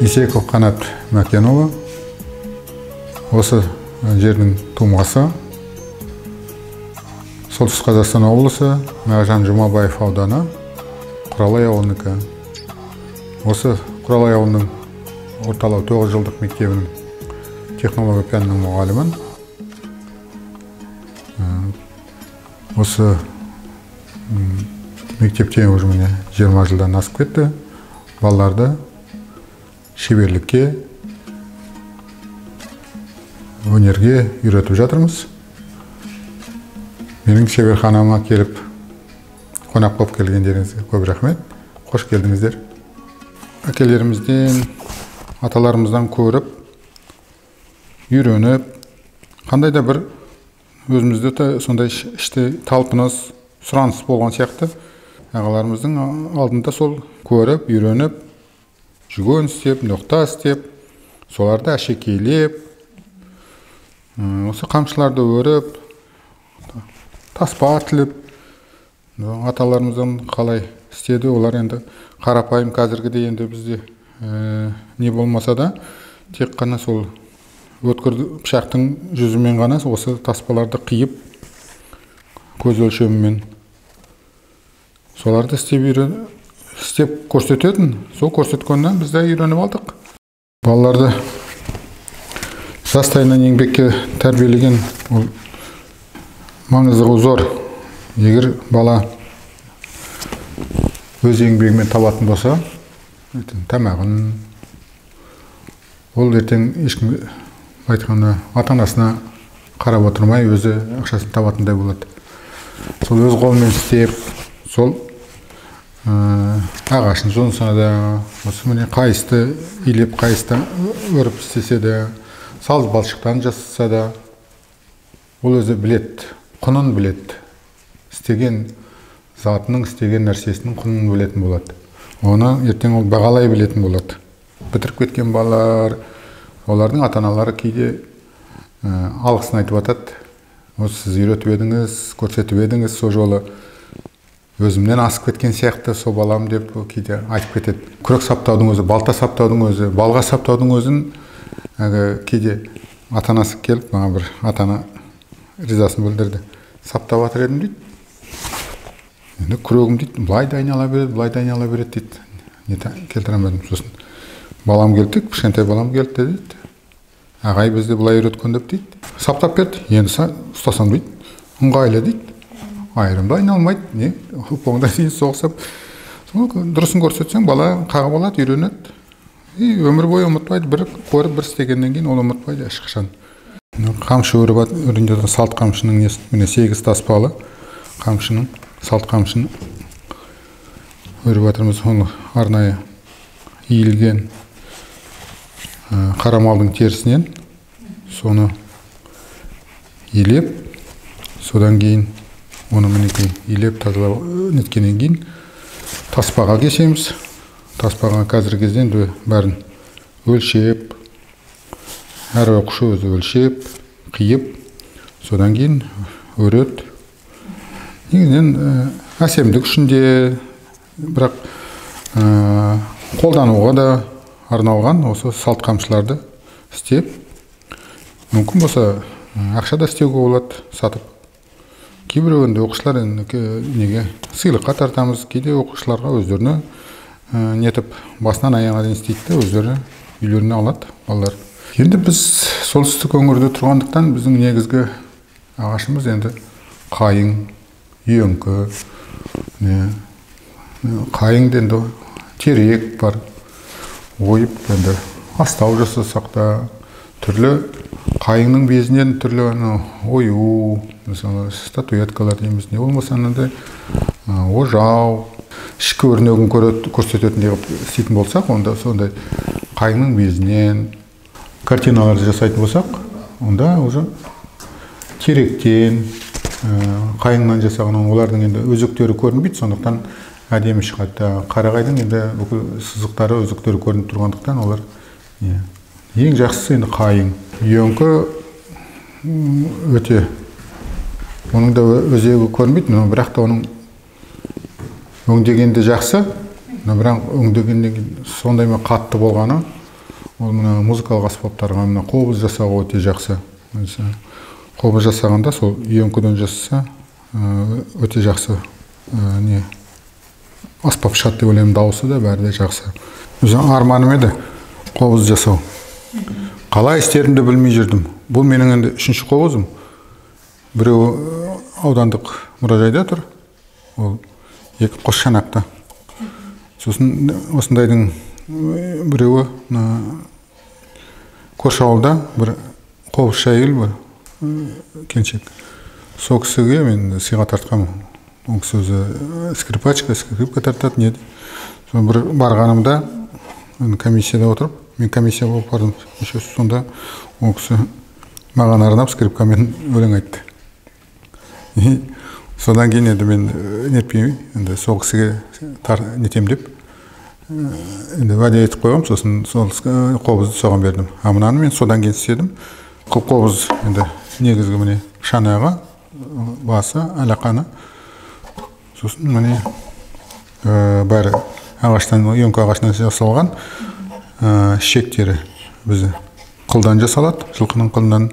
Исеков Қанат Мәкенұлы, осы жердің тумасы, Солтүстік Қазақстан облысы, Мағжан Жұмабаев ауданы, Құралай ауылынікі. Осы Құралай ауылының орталау 9 жылдық мектебінің технология пәнінің мұғалімін. Осы мектепте уже міне 20 жылдан асып кетті. Балаларды шеберлікке, өнерге үйретіп жатырмыз. Менің шеберханама келіп қонақ болып келгендеріңізге көп рахмет. Қош келдіңіздер. Әкелерімізден, аталарымыздан көріп, үйреніп, қандай да бір өзімізде сондай іште талпыныс, сұраныс болған сияқты ағаларымыздың алдында сол көріп, үйреніп, жүген істеп, ноқта істеп, соларды әшекейлеп, осы қамшыларды өріп, таспа тіліп, аталарымыздан қалай істеді, олар енді қарапайым қазіргідей енді бізде не болмаса да, тек қана сол өткір пышақтың жүзімен ғана осы таспаларды қиып, көз өлшемімен соларды істеп көрсететін, сол көрсеткеннен біз де үйреніп алдық. Балаларды жастайынан еңбекке тәрбиелеген ол маңыздығы зор. Егер бала өз еңбегімен табатын болса, тамағын, ол ертең ешкім айтқанда ата-анасына қарап отырмай өзі ақшасын табатындай болады. Сол өз қолымен істеп, сол ағашын жонса да, осы міне қайысты илеп, қайысты өріп істесе де, саз балшықтан жасаса да, ол өзі білет, құнын білет. Істеген затының, істеген нәрсесінің құнын білетін болады. Оны ертең ол бағалай білетін болады. Бітіріп кеткен балалар, олардың ата-аналары кейде алғысын айтып атады. Осы сіз үйретіп едіңіз, көрсетіп едіңіз, сол жолы өзімнен асып кеткен сияқты сол балам деп кейде айтып кетеді. Күрек саптаудың өзі, балта саптаудың өзі, балға саптаудың өзін кейде ата-анасы келіп маған бір ата-ана ризасын білдірді. Саптап жатыр едім дейді. Енді күрегім дейді, былай да айнала береді, былай да айнала береді дейді. Не келтіре алмадым. Сосын балам келді, кішкентай балам келді дейді. Ағай бізді былай үйреткен деп дейді. Саптап берді, енді ұстасам дейді, ыңғайлы дейді. Айырымды айналмайды, не, оңда дейін соғысып. Сол дұрысын көрсетсең, бала қағып алады, үйренеді. И өмір бойы ұмытпайды, бір көріп, бір істегеннен кейін ол ұмытпайды ешқашан. Қамшы өріп үйренеді, салт қамшының несі, міне 8 таспалы қамшының, салт қамшыны өріп жатырмыз. Оны арнайы иілген қара малдың терісінен соны илеп, содан кейін оны мінекей илеп тазалап неткеннен кейін таспаға кесеміз. Таспаға қазіргі кезде енді бәрін өлшеп, әр оқушы өзі өлшеп, қиып, содан кейін өреді. Негізінен әсемдік үшін де, бірақ қолдануға да арналған осы салт қамшыларды істеп, мүмкін болса ақша да істеуге болады сатып. Кейбіреу енді оқушылар неге сыйлыққа тартамыз, кейде оқушыларға өздеріне нетіп басынан аяғына дейін істейді де өздері үйлеріне алады балалар. Енді біз солтүстік өңірде тұрғандықтан біздің негізгі ағашымыз енді қайың, үйеңкі, қайыңды енді терек бар, ойып енді астау жасасақ та, түрлі қайыңның безінен түрлі ою, мысалы статуэткалар дейміз, не болмаса мынандай ожау, ішкі өрнегін көрсететіндей қылып істейтін болсақ, онда сондай қайыңның безінен картиналарды жасайтын болсақ, онда уже теректен, қайыңнан жасаған олардың енді өзектері көрінбейді, сондықтан әдемі шығады. Қарағайдың енді бүкіл сызықтары, өзектері көрініп тұрғандықтан олар ең жақсысы енді қайың. Үйеңкі өте, оның да өзегі көрінбейді, бірақ та оның өңдегенде жақсы, бірақ өңдегеннен кейін сондай ма қатты болғаны, Ол мына музыкалық аспаптарға, мына қобыз жасауға өте жақсы. Қобыз жасағанда сол үйеңкіден жасаса өте жақсы не аспап шығады деп ойлаймын, дауысы да бәрі де жақсы. Өзі арманым еді қобыз жасау. Қалай істерімді білмей жүрдім. Бұл менің енді үшінші қобызым. Біреуі аудандық мұражайда тұр. Ол екі қос шанақты. Сосын осындайдың біреуі көрші ауылда бір қобызшы әйел бар, келіншек. Сол кісіге мен сыйға тартқанмын. Ол кісі өзі скрипачка, скрипка тартады, не. Сол бір барғанымда комиссияда отырып, мен комиссия болып бардым. Сонда ол кісі маған арнап скрипкамен өлең айтты. Содан кейін енді мен нетпеймін, енді сол кісіге нетем деп енді уәде етіп қойғам, сосын сол қобызды соған бердім. А мынаны мен содан кейін істедім. Қобыз енді негізгі міне шанағы, басы, алақаны. Сосын міне бәрі ағаштан, үйеңкі ағашынан жасалған шектері бізді қылдан жасалады, жылқының қылынан.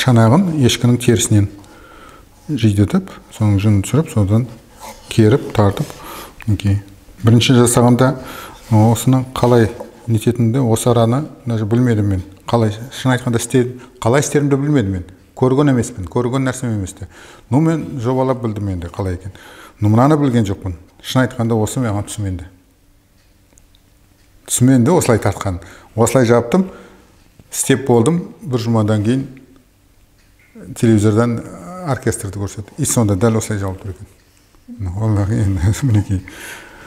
Шанағын ешкінің терісінен жидетіп, соның жүнін түсіріп, содан керіп, тартып. Бірінші жасағанда осыны қалай нететінімді, осы араны даже білмедім мен. Қалай, шын айтқанда, қалай істерімді білмедім мен. Көрген емеспін, көрген нәрсем емес-ті. Ну, мен жобалап білдім енді қалай екен. Ну, мынаны білген жоқпын. Шын айтқанда, осы маған түсіменді. Түсіменді осылай тартқан. Осылай жаптым, істеп болдым. Бір жұмадан кейін телевизордан оркестрді көрсетті. И сонда дәл осылай жауып тұр екен. Ол енді мінекей.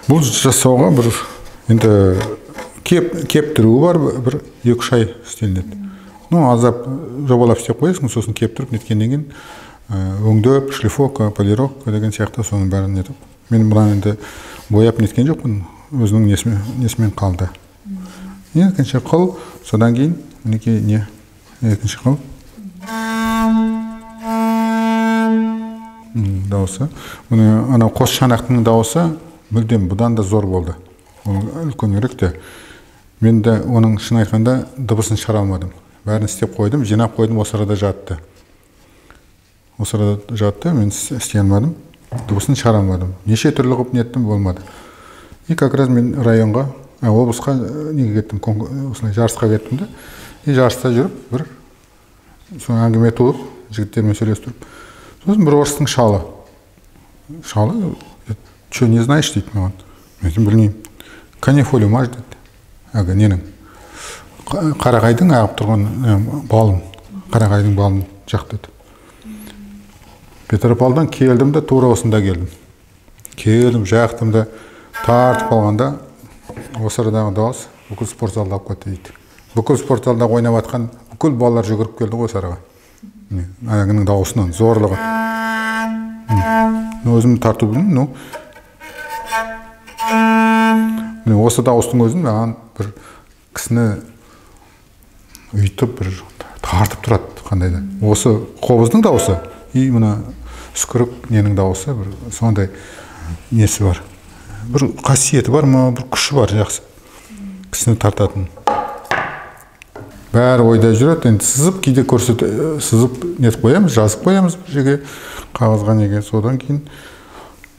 Бұл жасауға бір енді кептіруі бар, бір 2-3 ай істелінеді. Ну, аздап жобалап істеп қоясың, сосын кептіріп неткеннен кейін өңдеп, шлифовка, полировка деген сияқты соның бәрін нетіп. Мен мынаны енді бояп неткен жоқпын, өзінің несімен қалды. Екінші қыл, содан кейін мінекей не, екінші қыл. Дауысы. Міне анау қос шанақтың дауысы мүлдем бұдан да зор болды. Ол үлкенірек те. Мен де оның шын айтқанда дыбысын шығара алмадым. Бәрін істеп қойдым, жинап қойдым, осы арада жатты. Осы арада жатты, мен істей алмадым. Дыбысын шығара алмадым. Неше түрлі қылып неттім, болмады. И как раз мен районға, облысқа неге кеттім, осылай жарысқа кеттім де. И жарыста жүріп, бір соң әңгіме туып, жігіттермен сөйлесіп тұрып. Сосын бір орыстың шалы. Шалы, что, не знаешь, дейді маған. Мен айтдым, білмеймін. Канифолю маж дейді. Әлгі ненің? Қарағайдың ағып тұрған балын, қарағайдың балын жақ деді. Петропавлдан келдім де, тура осында келдім. Келдім, жақтым да, тартып қалғанда осы арадағы дауыс бүкіл спорт залда алып кетті дейді. Бүкіл спорт залда ойнап жатқан бүкіл балалар жүгіріп келді ғой осы араға. Әлгінің дауысынан, зорлығы. Өзім тарту білмеймін, но міне осы дауыстың өзін маған бір кісіні үйтіп бір тартып тұрады қандай да. Осы қобыздың дауысы и мына үскірік ненің дауысы бір сондай несі бар. Бір қасиеті бар ма, бір күші бар жақсы. Кісіні тартатын. Бәрі ойда жүреді, енді сызып кейде көрсет, сызып нетіп қоямыз, жазып қоямыз бір жерге, қағазға неге, содан кейін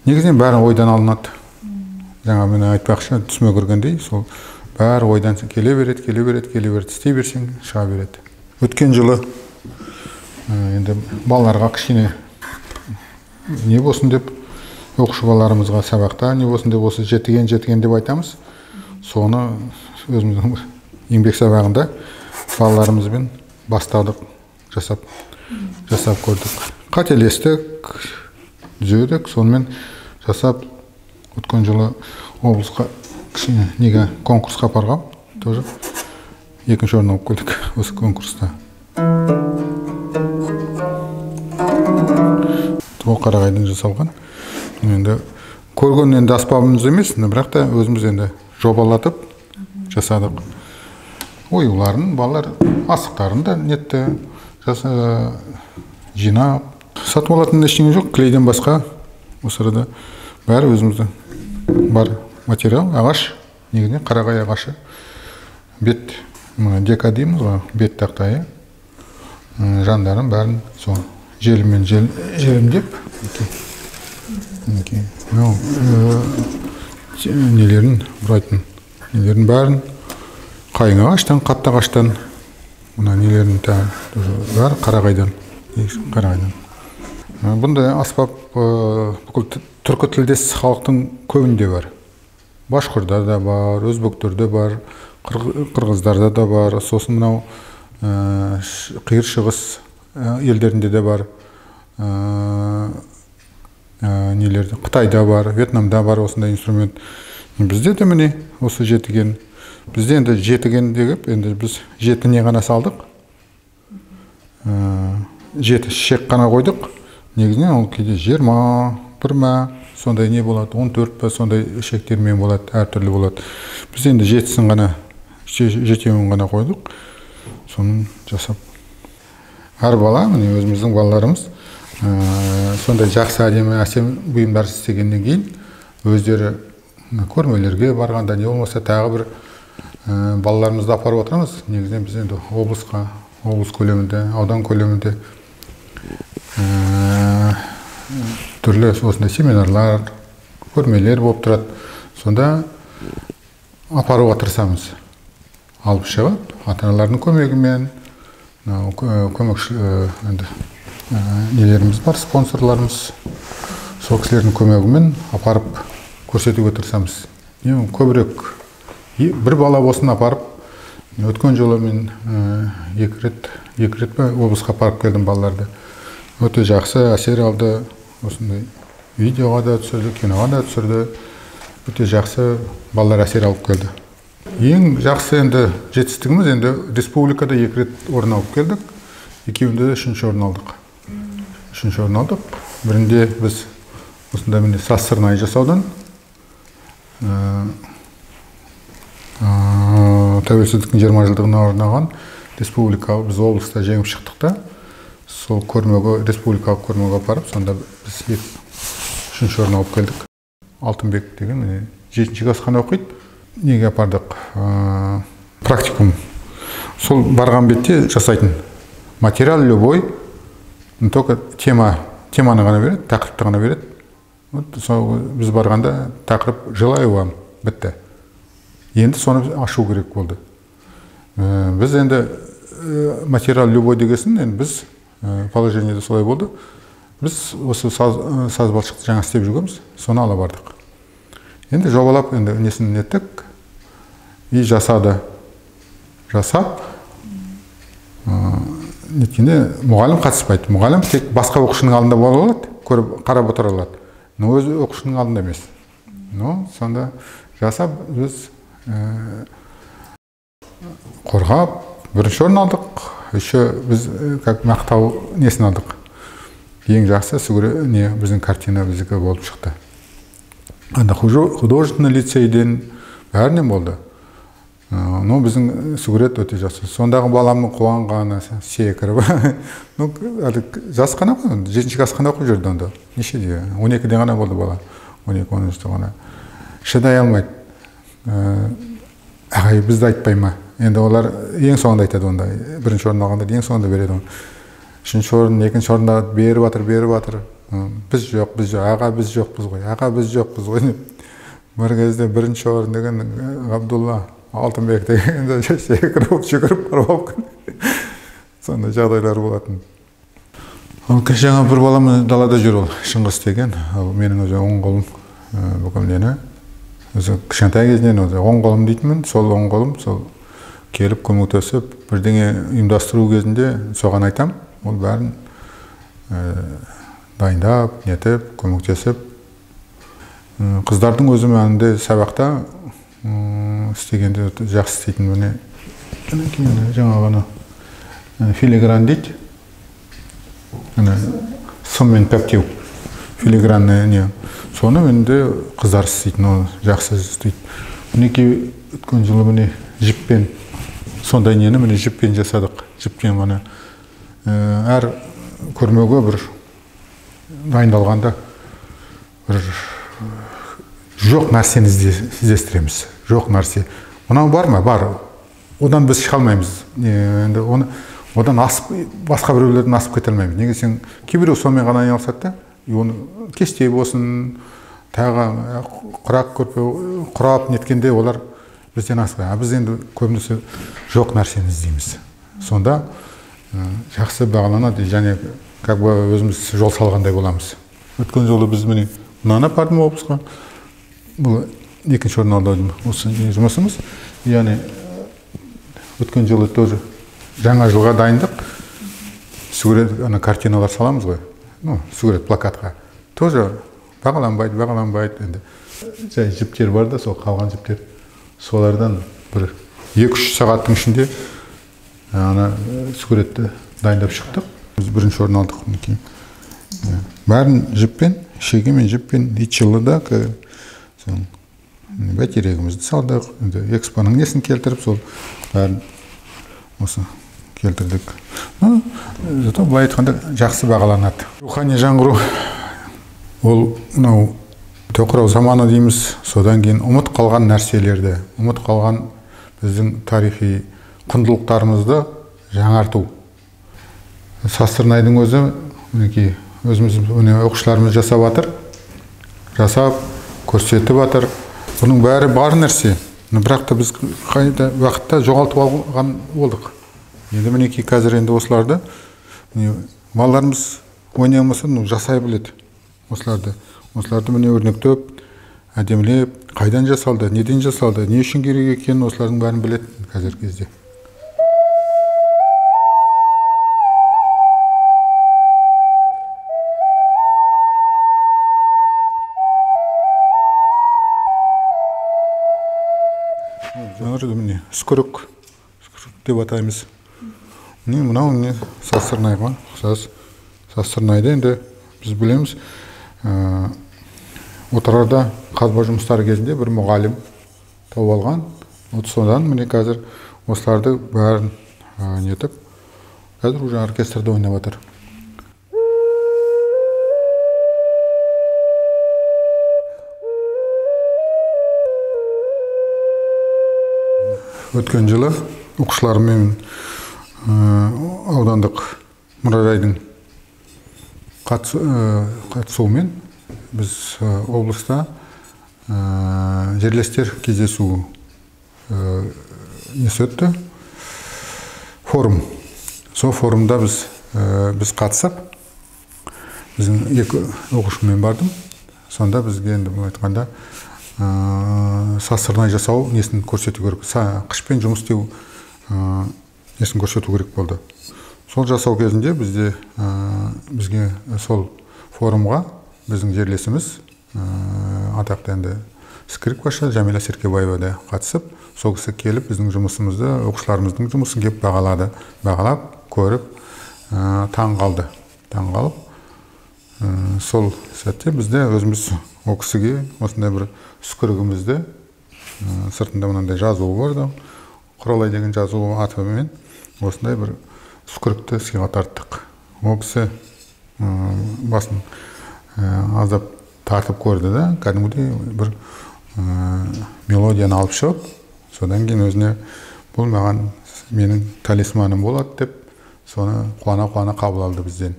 негізінен бәрі ойдан алынады. Жаңа мен айтпақшы, түсіме кіргендей, сол бәрі ойдан келе береді, келе береді, келе береді, істей берсең шыға береді. Өткен жылы енді балаларға кішкене не болсын деп, оқушы балаларымызға сабақта не болсын деп, осы жетіген жетіген деп айтамыз. Соны өзіміздің еңбек сабағында балаларымызбен бастадық, жасап көрдік. Қателестік, түзедік, сонымен жасап өткен жылы облысқа кішкене неге конкурсқа апарғам, тоже екінші орын алып келдік осы конкурста. Ол қарағайдан жасалған. Енді көрген енді аспабымыз емес, бірақ та өзіміз енді жобалатып жасадық. Оюларын, балалар асықтарын да нетті, жинап. Сатып алатын ештеңе жоқ, клейден басқа осы арада бәрі өзімізде бар материал, ағаш, негізінен қарағай ағашы, бет Мына дека дейміз ғой, бет тақтайы. Жандарын бәрін сол желіммен желімдеп, мінекей, мынау нелерін бұрайтын, нелерін бәрін қайың ағаштан, қатты ағаштан, мына нелерін бәрі қарағайдан, қарағайдан. Бұндай аспап бүкіл түркі тілдес халықтың көбінде бар. Башқұрда да бар, өзбектерде бар, қырғыздарда да бар, сосын мынау Қиыр Шығыс елдерінде де бар, нелерде, Қытайда бар, Вьетнамда бар осындай инструмент. Бізде де міне осы жетіген. Бізде енді жетіген деп, енді біз жетіне ғана салдық. Жеті шек қана қойдық. Негізінен ол кейде 21 ма, сондай не болады, 14 па, сондай шектермен болады, әртүрлі болады. Біз енді жетісін ғана, жетеуін ғана қойдық. Соны жасап. Әр бала, міне өзіміздің балаларымыз сондай жақсы әдемі әсем бұйымдар істегеннен кейін өздері көрмелерге барғанда, не болмаса тағы бір балаларымызды апарып отырамыз. Негізінен біз енді облысқа, облыс көлемінде, аудан көлемінде түрлі осындай семинарлар, көрмелер болып тұрады. Сонда апаруға тырысамыз. Алып шығып, ата-аналардың көмегімен, көмекші енді нелеріміз бар, спонсорларымыз, сол кісілердің көмегімен апарып көрсетуге тырысамыз. Көбірек бір бала болсын апарып, өткен жолы мен екі рет облысқа апарып келдім балаларды. Өте жақсы әсер алды, осындай видеоға да түсірді, киноға да түсірді. Өте жақсы балалар әсер алып келді. Ең жақсы енді жетістігіміз, енді республикада 2 рет орын алып келдік, екеуінде де 3-ші орын алдық. 3-ші орын алдық. Бірінде біз осындай міне саз сырнай жасаудан, тәуелсіздіктің 20 жылдығына арналған республикалық, біз облыста жеңіп шықтық та, сол көрмеге, республикалық көрмеге апарып, сонда біз 3-ші орын алып келдік. Алтынбек деген міне 7-ші класс қана оқиды. Неге апардық? Практикум. Сол барған бетте жасайтын материал любой, но только теманы ғана береді, тақырыпты ғана береді. Вот сол біз барғанда тақырып «Желаю вам» бітті. Енді соны ашу керек болды. Біз енді материал любой дегесін, енді біз положениеде солай болды. Біз осы саз балшықты жаңа істеп жүргенбіз, соны ала бардық. Енді жобалап, енді несін неттік, и жасады. Жасап, неткенде мұғалім қатыспайды. Мұғалім тек басқа оқушының алдында бола алады, көріп, қарап отыра алады. Но өзі оқушының алдында емес. Но сонда жасап, біз қорғап, бірінші орын алдық. Еще біз как мақтау несін алдық. Ең жақсы не біздің картина біздікі болып шықты. Анда художественный лицейден бәрінен болды. Но біздің сурет өте жақсы. Сондағы баламның қуанғаны секіріп. Ну, әлі жас қана ғой, 7-ші класс қана оқып жүрді онда. Нешеде? 12-де ғана болды бала. 12-13-те ғана. Шыдай алмайды. Ағай, бізді айтпай ма? Енді олар ең соңында айтады онда. Бірінші орын алғанда ең соңында береді оны. 3-ші орын, 2-ші орында беріп жатыр, беріп жатыр. Біз жоқ, біз жоқ, аға біз жоқпыз ғой, аға біз жоқпыз ғой. Бір кезде бірінші орын деген Ғабдулла Алтынбек деген секіріп, жүгіріп барып алып сондай жағдайлар болатын. Ол кеше жаңа бір балам далада жүр, ол Шыңғыс деген, ол менің өзі оң қолым, бүкіл нені. Өзі кішкентай кезінен өзі оң қолым дейтінмін, сол оң қолым, сол келіп көмектесіп, бірдеңе ұйымдастыру кезінде соған айтам, ол бәрін дайындап, нетіп, көмектесіп. Қыздардың өзі мәнінде сабақта істегенде жақсы істейтін міне жаңағы филигран дейді. Сыммен пәптеу филигранный не. Соны енді қыздар істейтін, ол жақсы істейді. Мінекей өткен жылы міне жіппен сондай нені міне жіппен жасадық. Жіппен ғана әр көрмеге бір дайындалғанда бір жоқ нәрсені іздестіреміз. Жоқ нәрсе. Мынау бар ма? Бар. Одан біз шыға алмаймыз. Енді оны одан асып, басқа біреулерден асып кете алмаймыз. Неге десең, кейбіреу сонымен ғана айналысады да, оны кесте болсын, тағы құрақ көрпе құрап неткенде олар бізден асып. А біз енді көбінесе жоқ нәрсені іздейміз. Сонда жақсы бағаланады және как бы өзіміз жол салғандай боламыз. Өткен жолы біз міне мынаны апардым облысқа. Бұл екінші орын алды осы жұмысымыз. Яғни өткен жылы тоже жаңа жылға дайындық, сурет, ана картиналар саламыз ғой, ну, сурет плакатқа. Тоже бағаланбайды, бағаланбайды. Енді жай жіптер бар да, сол қалған жіптер. Солардан бір 2-3 сағаттың ішінде ана суретті дайындап шықтық. Біз бірінші орын алдық мінекей. Бәрін жіппен, шегемен жіппен, ит жылы да, сол бәйтерегімізді салдық, енді экспоның несін келтіріп, сол бәрін осы келтірдік. Ну, зато былай айтқанда жақсы бағаланады. Рухани жаңғыру ол мынау тоқырау заманы дейміз, содан кейін ұмыт қалған нәрселерді, ұмыт қалған біздің тарихи құндылықтарымызды жаңарту. Сазсырнайдың өзі мінекей өзіміз міне оқушыларымыз жасап жатыр, жасап көрсетіп жатыр. Бұның бәрі бар нәрсе, бірақ та біз қайда уақытта жоғалтып алған болдық. Енді мінекей қазір енді осыларды міне балаларымыз ойнай алмаса, ну, жасай біледі осыларды. Осыларды міне өрнектеп, әдемілеп, қайдан жасалды, неден жасалды, не үшін керек екенін осылардың бәрін біледі қазіргі кезде. Міне үскірік, үскірік деп атаймыз. Міне мынау міне сазсырнайға ұқсас. Сазсырнайды енді біз білеміз, Отырарда қазба жұмыстары кезінде бір мұғалім тауып алған. Вот содан міне қазір осыларды бәрін нетіп, қазір уже оркестрде ойнап жатыр. Өткен жылы оқушыларыммен аудандық мұражайдың қатысуымен біз облыста жерлестер кездесу несі өтті, форум. Сол форумда біз қатысып, біздің екі оқушыммен бардым. Сонда бізге енді былай айтқанда сазсырнай жасау несін көрсету керек, қышпен жұмыс істеу несін көрсету керек болды. Сол жасау кезінде бізде бізге сол форумға біздің жерлесіміз атақты енді скрипкашы Жәмила Серкебаева да қатысып, сол кісі келіп біздің жұмысымызды, оқушыларымыздың жұмысын келіп бағалады, бағалап, көріп, таң қалды. Таң қалып, сол сәтте бізде өзіміз ол кісіге осындай бір үскірігімізді, сыртында мынандай жазуы бар да, Құралай деген жазуы атымен осындай бір үскірікті сыйға тарттық. Ол кісі басын аздап тартып көрді да, кәдімгідей бір мелодияны алып шығып, содан кейін өзіне бұл маған менің талисманым болады деп, соны қуана-қуана қабыл алды бізден.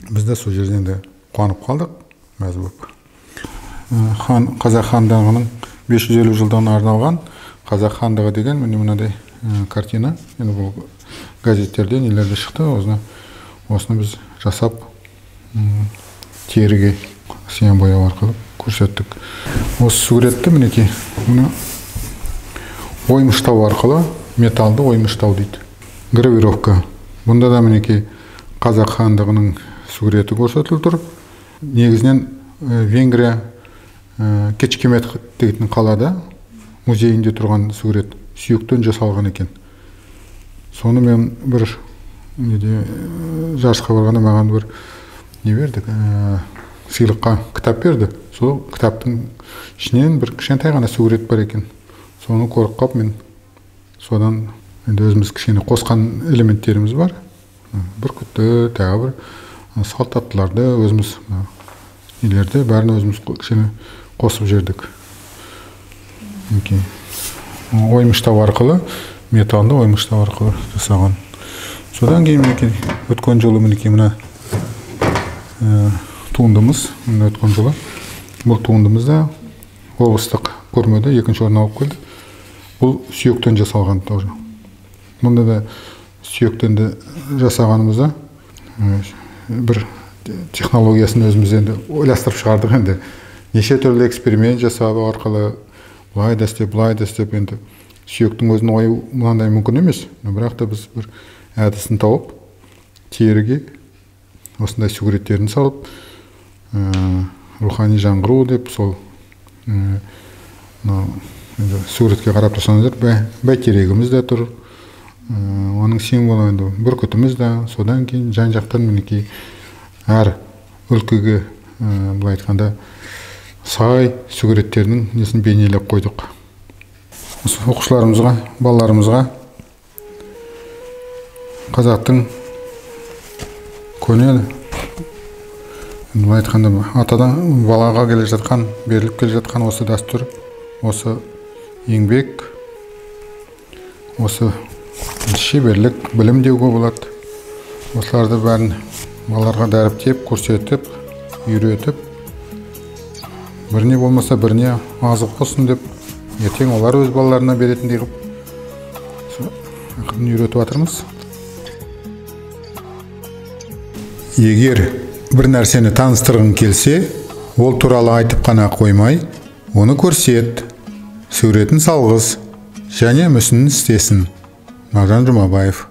Біз де сол жерден де қуанып қалдық, мәз болып. Қазақ хандығының 550 жылдығына арналған Қазақ хандығы деген міне мынадай картина. Енді бұл газеттерде нелерде шықты, осыны біз жасап теріге сиян бояу арқылы көрсеттік. Осы суретті мінекей мына оймыштау арқылы, металды оймыштау дейді. Гравировка. Бұнда да мінекей Қазақ хандығының суреті көрсетіліп тұр. Негізінен Венгрия Кечкемет дейтін қалада музейінде тұрған сурет сүйектен жасалған екен. Соны мен бір неде жарысқа барғанда маған бір не берді, сыйлыққа кітап берді. Сол кітаптың ішінен бір кішкентай ғана сурет бар екен. Соны көріп қалып мен содан енді өзіміз кішкене қосқан элементтеріміз бар. Бүркітті, тағы бір салт аттыларды өзіміз нелерді бәрін өзіміз кішкене қосып жібердік. Оймыштау арқылы, металды оймыштау арқылы жасаған. Содан кейін мінекей өткен жылы мінекей мына туындымыз, мына өткен жылы бұл туындымыз да облыстық көрмеде екінші орын алып келді. Бұл сүйектен жасалған тоже. Мұнда да сүйектен де жасағанымызда бір технологиясын өзіміз енді ойластырып шығардық енді. Неше түрлі эксперимент жасау арқылы былай да істеп, былай да істеп, енді сүйектің өзін ою мынандай мүмкін емес. Бірақ та біз бір әдісін тауып, теріге осындай суреттерін салып, рухани жаңғыру деп сол суретке қарап тұрсаңыздар, бәйтерегіміз де тұр, оның символы енді бүркітіміз де. Содан кейін жан-жақтан мінекей әр өлкеге былай айтқанда сай суреттерінің несін бейнелеп қойдық. Оқушыларымызға, балаларымызға қазақтың көне, былай айтқанда атадан балаға келе жатқан, беріліп келе жатқан осы дәстүр, осы еңбек, осы шеберлік, білім деуге болады. Осыларды бәрін балаларға дәріптеп, көрсетіп, үйретіп, біріне болмаса біріне азық болсын деп, ертең олар өз балаларына беретіндей қылып ақырын үйретіп жатырмыз. Егер бір нәрсені таныстырғың келсе, ол туралы айтып қана қоймай, оны көрсет, суретін салғыз және мүсінін істесін. Мағжан Жұмабаев.